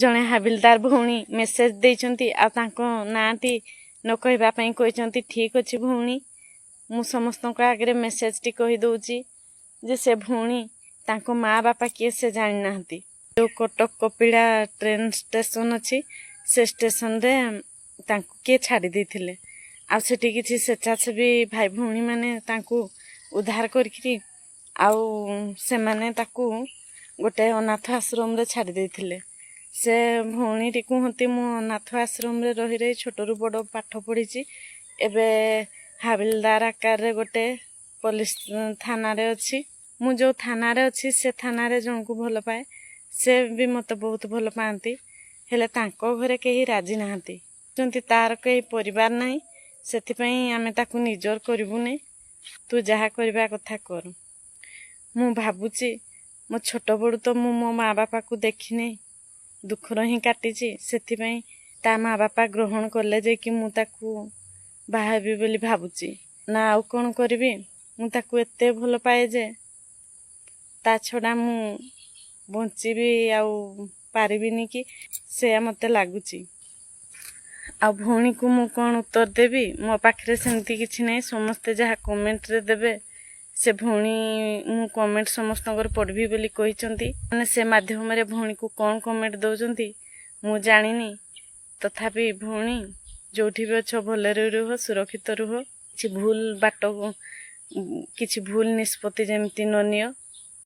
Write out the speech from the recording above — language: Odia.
ଜଣେ ହାବିଲଦାର ଭଉଣୀ ମେସେଜ ଦେଇଛନ୍ତି, ଆଉ ତାଙ୍କ ନାଁଟି ନ କହିବା ପାଇଁ କହିଛନ୍ତି। ଠିକ୍ ଅଛି ଭଉଣୀ, ମୁଁ ସମସ୍ତଙ୍କ ଆଗରେ ମେସେଜଟି କହିଦେଉଛି ଯେ ସେ ଭଉଣୀ, ତାଙ୍କ ମା ବାପା କିଏ ସେ ଜାଣିନାହାନ୍ତି। ଯେଉଁ କଟକ କପିଳା ଟ୍ରେନ୍ ଷ୍ଟେସନ ଅଛି, ସେ ଷ୍ଟେସନରେ ତାଙ୍କୁ କିଏ ଛାଡ଼ି ଦେଇଥିଲେ, ଆଉ ସେଠି କିଛି ସ୍ୱେଚ୍ଛାସେବୀ ଭାଇ ଭଉଣୀମାନେ ତାଙ୍କୁ ଉଦ୍ଧାର କରିକିରି ଆଉ ସେମାନେ ତାକୁ ଗୋଟେ ଅନାଥ ଆଶ୍ରମରେ ଛାଡ଼ି ଦେଇଥିଲେ। ସେ ଭଉଣୀଟି କୁହନ୍ତି, ମୁଁ ଅନାଥ ଆଶ୍ରମରେ ରହି ରହି ଛୋଟରୁ ବଡ଼ ପାଠ ପଢ଼ିଛି। ଏବେ ହାବିଲଦାର ଆକାରରେ ଗୋଟେ ପୋଲିସ ଥାନାରେ ଅଛି। ମୁଁ ଯେଉଁ ଥାନାରେ ଅଛି, ସେ ଥାନାରେ ଜଣକୁ ଭଲ ପାଏ। ସେ ବି ମୋତେ ବହୁତ ଭଲ ପାଆନ୍ତି, ହେଲେ ତାଙ୍କ ଘରେ କେହି ରାଜି ନାହାନ୍ତି। ଯେମିତି ତାର କେହି ପରିବାର ନାହିଁ, ସେଥିପାଇଁ ଆମେ ତାକୁ ନିଜର କରିବୁନି, ତୁ ଯାହା କରିବା କଥା କର। ମୁଁ ଭାବୁଛି, ମୋ ଛୋଟ ବେଳୁ ତ ମୁଁ ମୋ ମା ବାପାକୁ ଦେଖିନି, ଦୁଃଖର ହିଁ କାଟିଛି। ସେଥିପାଇଁ ତା ମା ବାପା ଗ୍ରହଣ କଲେ ଯେ କି ମୁଁ ତାକୁ ବାହା ହେବି ବୋଲି ଭାବୁଛି ନା ଆଉ କ'ଣ କରିବି? ମୁଁ ତାକୁ ଏତେ ଭଲ ପାଏ ଯେ ତା ଛଡ଼ା ମୁଁ ବଞ୍ଚିବି ଆଉ ପାରିବିନି କି, ସେୟା ମୋତେ ଲାଗୁଛି। ଆଉ ଭଉଣୀକୁ ମୁଁ କ'ଣ ଉତ୍ତର ଦେବି? ମୋ ପାଖରେ ସେମିତି କିଛି ନାହିଁ। ସମସ୍ତେ ଯାହା କମେଣ୍ଟରେ ଦେବେ, ସେ ଭଉଣୀ ମୁଁ କମେଣ୍ଟ ସମସ୍ତଙ୍କର ପଢ଼ିବି ବୋଲି କହିଛନ୍ତି। ମାନେ ସେ ମାଧ୍ୟମରେ ଭଉଣୀକୁ କ'ଣ କମେଣ୍ଟ ଦେଉଛନ୍ତି ମୁଁ ଜାଣିନି। ତଥାପି ଭଉଣୀ, ଯେଉଁଠି ବି ଅଛ, ଭଲରେ ରୁହ, ସୁରକ୍ଷିତ ରୁହ। କିଛି ଭୁଲ ବାଟ, କିଛି ଭୁଲ ନିଷ୍ପତ୍ତି ଯେମିତି ନ ନିଅ।